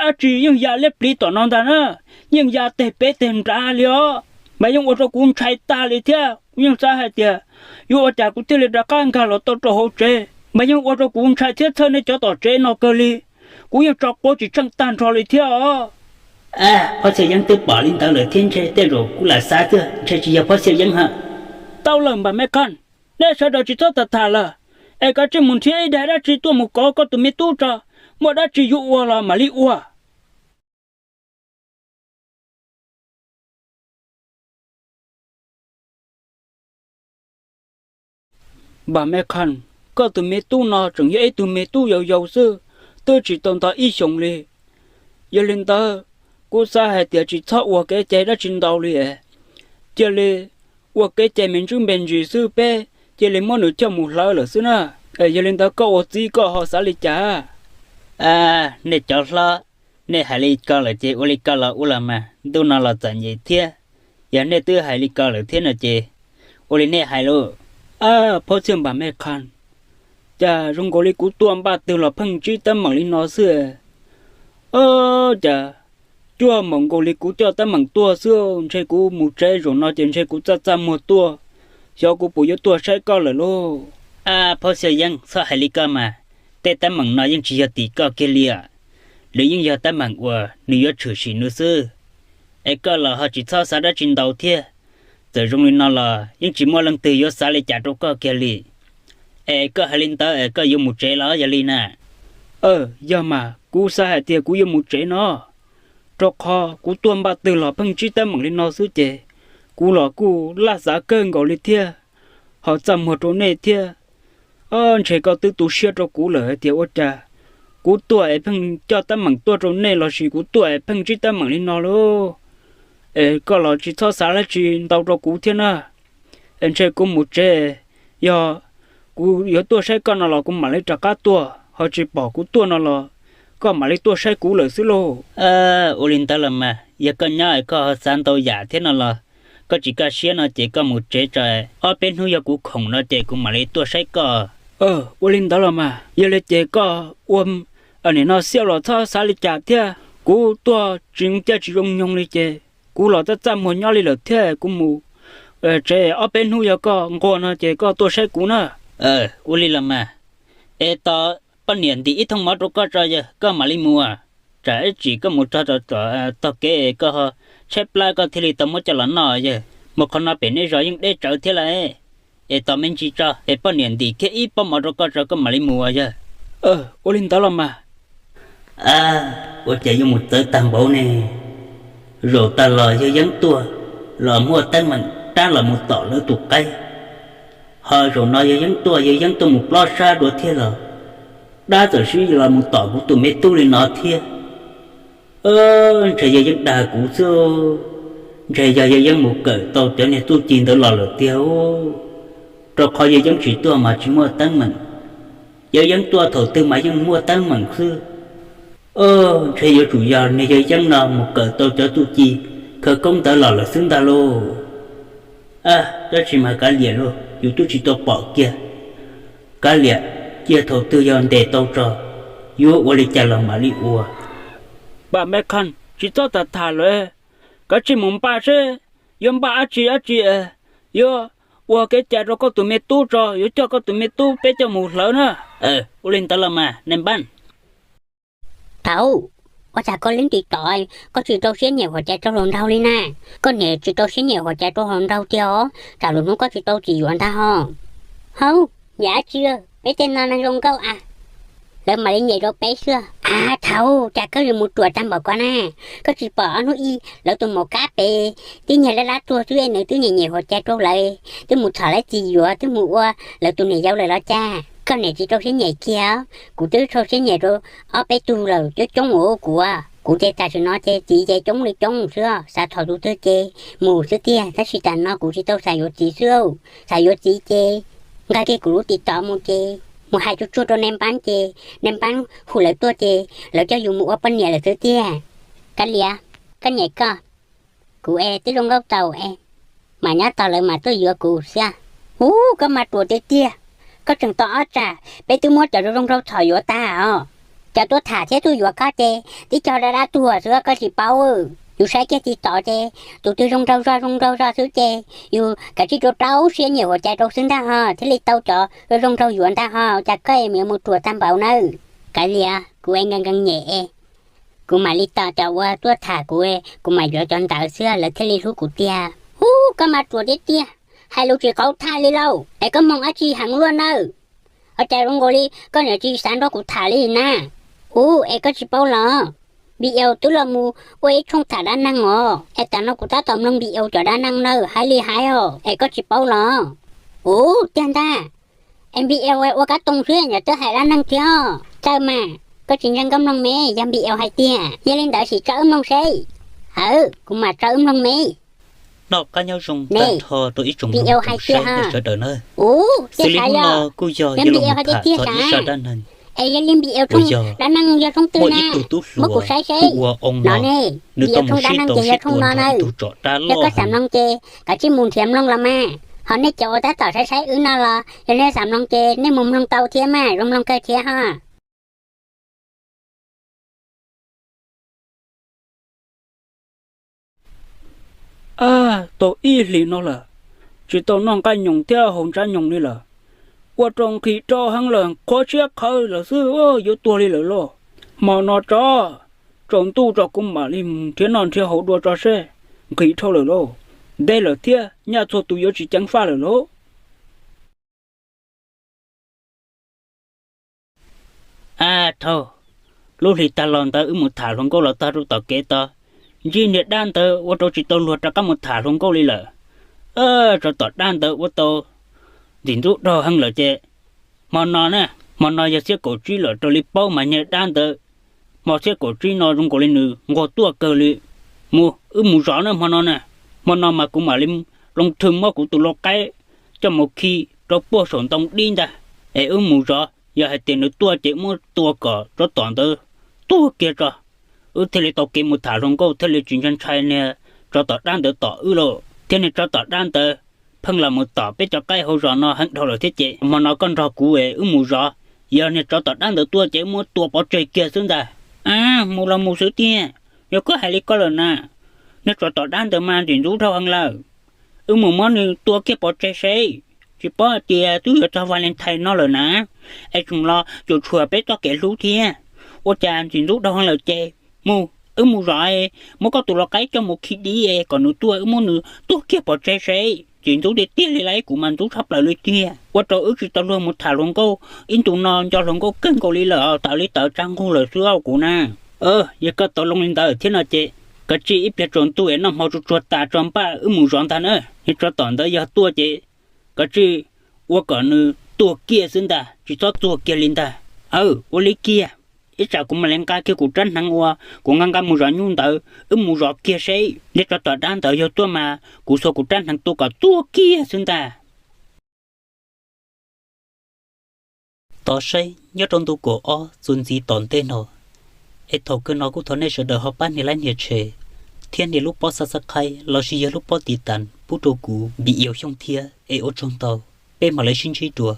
dab tsi yeej ya liab pliv tom no ntag na, yeej ya teg peb teg nrad li os. Mas yeej ua rau kuv ntshai tag li thiab, kuv yeej xav hais tias yuav ua cas kuv thiaj li rov qab nkag los tau rau hauv tsev, mas yeej ua rau kuv ntshai thiab txhawj nej cov tom tsev no kawg li. Kuv yeej tso quav tsis tsheej tag nrho li thiab os. Phauj Xyooj Yeeb twb pom li ntawd lawm thiab ntshe tej zaum kuv lam xav xwb, ntshe tsis yog Phauj Xyooj Yeeb hos. Tau lawm Npam Me Khaj, nej sawv daws tsis txhob tham tham lawm, es kav tsij mus nrhiav ib daim dab tsi tuaj mus kov koj tus me tub tso, muaj dab tsi yuav ua los mam li ua. Npam Me Khaj, koj tus me tub no tseem yog ib tug me tub yau yau xwb, twb tsis tau ntog ib xyoos li. Yog li ntawd, kuv xav hais tias tsis txhob ua kev cai dab tsi ntau li es, cia li ua kev cai me ntsis me ntsis xwb peb cia li muab nws coj mus hlawv lawm xwb na. Yog li ntawd koj ua txiv koj ho xav li cas? Nej cov hlob, nej hais li ko lawm ces ua li ko los ua los mas, ntuj no los txom nyem thiab. Yog nej twb hais li ko lawm thiab no ces ua li nej hais lauj. Phauj Xyooj Npam Me Khaj, cas zoo nkaus li kuv tuaj npaj twg los pheej ntsib teeb meem li no xwb. Cas cuag npaum nkaus li kuv coj teeb meem tuaj xwb, ntshe kuv mus tsev zaum no ces ntshe kuv txaj txaj muag tuaj, xyov kuv puas yuav tuaj saib koj lawm lauj. Phauj Xyooj Yeeb, txhob hais li ko mas, tej teeb meem no yeej tsis yog tim koj kiag li os, nws yeej yog teeb meem uas nws yuav tshwm sim nws xwb. Es koj los ho tsis txhob xav dab tsi ntau thiab, txawm zoo li no los yeej tsis muaj leej twg yuav xav li cas rau koj kiag li. Es koj hais li ntawd es koj yuav mus tsev los yog li na? Yog mas, kuv xav hais tias kuv yuav mus tsev no, rau qhov kuv tuaj npaj twg los pheej ntsib teeb meem li no xwb ces kuv los kuj laj xav kawg nkaus li thiab, ho txaj muag rau nej thiab. Ntshe koj twb tu siab rau kuv lawm hais tias ua cas kuv tuaj es pheej coj teeb meem tuaj rau nej lossis kuv tuaj es pheej ntsib teeb meem li no lauj. Es koj los tsis txhob xav dab tsi ntau rau kuv thiab na. Es ntshe kuv mus tsev, yog kuv yuav tuaj saib koj no los kuv mam li rov qab tuaj, ho tsis pom kuv tuaj no los koj mam li tuaj saib kuv lawm xwb lauj. Ua li ntawd los mas, yog koj nyob es koj ho xav ntau yam thiab no los koj tsis kaj siab no ces koj mus tsev tso, ob peb hnub yog kuv khoom no ces kuv mam li tuaj saib koj. Ua li ntawd los mas, yog li ces koj ua nim no xiab los txhob xav li cas thiab. Kuv tuaj tsis caij tsis zoo nyoog li ces kuv los txaj txaj muag nyob li lawm thiab, kuv mus tsev ob peb hnub yog koj nquag no ces koj tuaj saib kuv na. Ua li los mas, es tos poj niam ntim ib thooj mov rau koj tso yawg, koj mam li mus. Tsam ib tsam koj mus txog tom tog kev koj ho tshaib plab koj thiaj li tau muab coj los noj yawg. Mus qhov no pem nej zos yeej deb tsawv thiab lawm. Es tos me ntsis tso es poj niam ntim kiag ib pob mov rau koj tso koj mam li mus yawg. Ua li ntawd los mas. Ua cas yuav mus txawv tag npaum ne? Zaum tag los yawg Yeeb tuaj los muaj teeb meem dab los mus tom lawv tus qaib, ho zaum no yawg Yeeb tuaj yawg Yeeb tuaj mus plob sab dua thiab los dab txawm sib los mus tom kuv tus me tub li no thiab. Ntshe yawg Yeeb dag kuv xwb. Ntshe yog yawg Yeeb mus kawm tau cov niag txuj ci ntawd los lawm tiag. Rau qhov yawg Yeeb tsis tuaj mas tsis muaj teeb meem, yawg Yeeb tuaj thaum twg mas yeej muaj teeb meem xwb. Ntshe yuav tsum yog niag yawg Yeeb no mus kawm tau cov txuj ci khawv koob ntawd los lawm xwb ntag lauj. Tab sis mas kav liam lauj, yus twb tsis tau pom kiag. Kav liam, cia thaum twg yog ntes tau tso, yuav ua li cas los mam li ua. Npam Me Khaj, tsis txhob tham tham lawm, kav tsij mus npaj seb yuav npaj dab tsi dab tsi, yuav ua kev cai rau koj tus me tub tso, yuav coj koj tus me tub peb coj mus hlawv na. Ua li ntawd los mas ne npab. Thaum, ua cas koj lub tis tod koj tsis rau siab nyiam hua cai rau hluas nraug li na? Koj niam tsis rau siab nyiam hua cai rau hluas nraug tiag os, tsam lwm hnub koj tsis tau txiv yuav ntag ho. Hauj, niam dab tsi, peb tej no neeg zoo nkauj a, lawv mam li nyiam rau peb xwb. A thaum, cas koj yuav mus ruam tag npaum ko na? Koj tsis pom ob hnub ib lawv tus maum kab pem twb nyiag lab lab tuag xwb es nws twb nyiam nyiam hua cai rau lawv, twb mus txhom lawv txiv yuav, twb mus ua lawv tus niam yau lawm los cas? Koj niam tsis rau siab nyiam kiag, kuv twb rau siab nyiam rau ob peb tug lawm coob coob ua kuv. Kuv ces tam sim no ces txiv ces coob li coob xwb, xav thov tus twg ces mus xwb tiag, tab sis tam no kuv tsis tau xav yuav txiv xwb. Xav yuav txiv ces nqa kiag kuv lub tis tod mus ces mus hais tsuag tsuag rau ne npab ces ne npab hu lawv tuaj ces lawv coj yus mus ua poj niam lawm xwb tiag. Kav liam, koj niam koj, kuv es twb zoo nkauj tau es mam nyob tos lawv mam tuaj yuav kuv xwb. Ub, koj mas ruam tiag tiag, koj tseem tos ob tsam peb twb muab cov zoo zoo nraug txhom yuav tag os. Cov tuaj tham thiab tuaj yuav koj ces tib co dab dab tuag xwb koj tsis paub. Yus saib kiag tsis tod ces tus twg zoo nraug zog zoo nraug zog xwb ces yus kav tsij rau rau siab nyiam huam cai rau xwb ntag ho thiaj li tau cov zoo zoo nraug yuav ntag ho. Cas koj yuav mus ruam tag npaum nawb? Kav liam, kuv ua nkees nkees nyem, kuv mam li tos cov uas tuaj tham kuv, kuv mam yuav cov ntawd xwb lawv thiaj li hlub kuv tiag. Ub, koj mas ruam tiag tiag, hais lus tsis qaub thaj li lauj. Es koj moog dab tsi heev luaj nawb? Ua cas zoo nkaus li koj niam tsis xav nrog kuv tham li na? Ub, es koj tsis paub los? Npis Eus twb los mus ua ib tshooj tham dab neeg os, es tam no kuv tab tom mloog Npis Eus cov dab neeg nawb, hais li hais os, es koj tsis paub los? Ub, tiag ntag. Es Npis Eus ua kab toog xwb nyob twb hais dab neeg thiab. Txawj mas, koj tsis ntseeg koj mloog me, yog Npis Eus hais tiag. Yog li ntawd sim tso wb mloog seb. Hawm, kuv mam tso wb mloog me. Noj qab nyob zoo tag nrho rau ib tsoom Npis Eus hais tiag sawv daws na. Ub, xws li hnub no kuj yog yuav los tham txog ib zaj dab neeg. Es yog li Npis Eus tshooj dab neeg yog tshooj twg na? Muaj ib tug tub hluas hu ua Oo no, nws tau mus sib tau sib tua nrog ib tug tsom dab loj heev. Yog koj xav mloog ces kav tsij mus nrhiav mloog los mas. Ho nej cov uas tab tom saib saib wb no los yog nej xav mloog ces nej mus mloog tau thiab mas, zoo mloog kawg thiab ho. Ab, tau ib hlis no lawm, tsis tau noj nqaij nyoos thiab haus ntsab nyoos li lawm, ua rau nqhis rau heev lawm, qhuav siab qhawv lawm xwb, yuav tuag li lawm lauj. Hmo no tso, tsaus ntuj tso kuv mam li nrhiav noj nrhiav haus dua tso seb, nqhis dhau lawm lauj, nteg lawm thiab nyaj txhua tus yuav tsis ceev faj lawm lauj. Ab thaug, lub hlis tag los ntawd wb mus tham hluas nkauj los txog rau tom kev tod, ntsib niag dab ntawd ua rau tsis tau luag rov qab mus tham hluas nkauj li lawm. Tsov tom dab ntawd ua tau ntxim ntxub dhau heev lawm ces hmo no na, hmo no yog xiab kaum tsib lawm raws li paub mas niag dab ntawd hmo xiab kaum tsib no zoo nkaus li nws nquag tuaj kawg li. Mus, wb mus zov na hmo no na. Hmo no mas kuv mam li loo thwm muab kuv tus lau qaib coj mus khi rau puag saum ntoo dib ntag, es wb mus zov, yog hais tias nws tuaj ces muab tua kom tsov tom ntawd tuag kiag tso, wb thiaj li tau kev mus tham hluas nkauj thiaj li tsis ntshai ntshai niag tsov tom dab ntawd tom wb lauj. Thiab niag tsov tom dab ntawd pheej los mus tom peb cov qaib hauv zos no heev dhau lawm thiab ces hmo no koj nrog kuv es wb mus zov, yog niag tsov tom dab ntawd tuaj ces wb muab tua pov tseg kiag xwb ntag. Ab, mus los mus xwb tiag, yog koj hais li koj lawm na, niag tsov tom dab ntawd mas ntxim ntxub dhau heev lawm. Wb mus muab nws tua kiag pov tseg seb, tsis paub hais tias twb yuav txog Valentine no lawm na, es tseem los cuam tshuam peb txoj kev hlub thiab. Ua cas ntxim ntxub dhau heev lawm ces, mus, wb mus zov, muab koj tus lau qaib coj mus khi dib es kom nws tuaj wb muab nws tua kiag pov tseg seb. Ntxim ntxub tiag tiag li lauj, kuv mas ntxub tshaj plaws li tiag, ua rau wb tsis tau luag mus tham hluas nkauj, ib ntus no nco hluas nkauj kawg nkaus li lawm, tawv li tawv tsa nqug lawm xwb kuv na. Yog koj tau loo li ntawd thiab no ces, kav tsij ib pliag tsaus ntuj es noj hmo tsuag tsuag tas tso npaj wb mus zov ntag na. Niag tsov tom ntawd yog tuaj ces, kav tsij ua kom nws tuag kiag xwb ntag, tsis txhob txuag kiag li ntag. Aw, ua li kiag, ib tsam kuv mam li nqa kiag kuv rab hneev uas kuv nqa nqa mus zov nyuj ntawd, wb mus zov kiag seb. Niag tsov tom dab ntawd yog tuaj mas kuv xuas kuv rab hneev tua kom tuag kiag xwb ntag. Tos saib nyob rau ntu kaum ob txuas ntxiv tom ntej no. Es thaum kawg no kuj thov nej sawv daws ho pab nias like nias share thiab nias lub pob subscribe lossis yog lub pob tiv tas pub rau kuv Npis Eus Xyooj thiab es ua tsaug ntau. Peb mam li sib ntsib dua.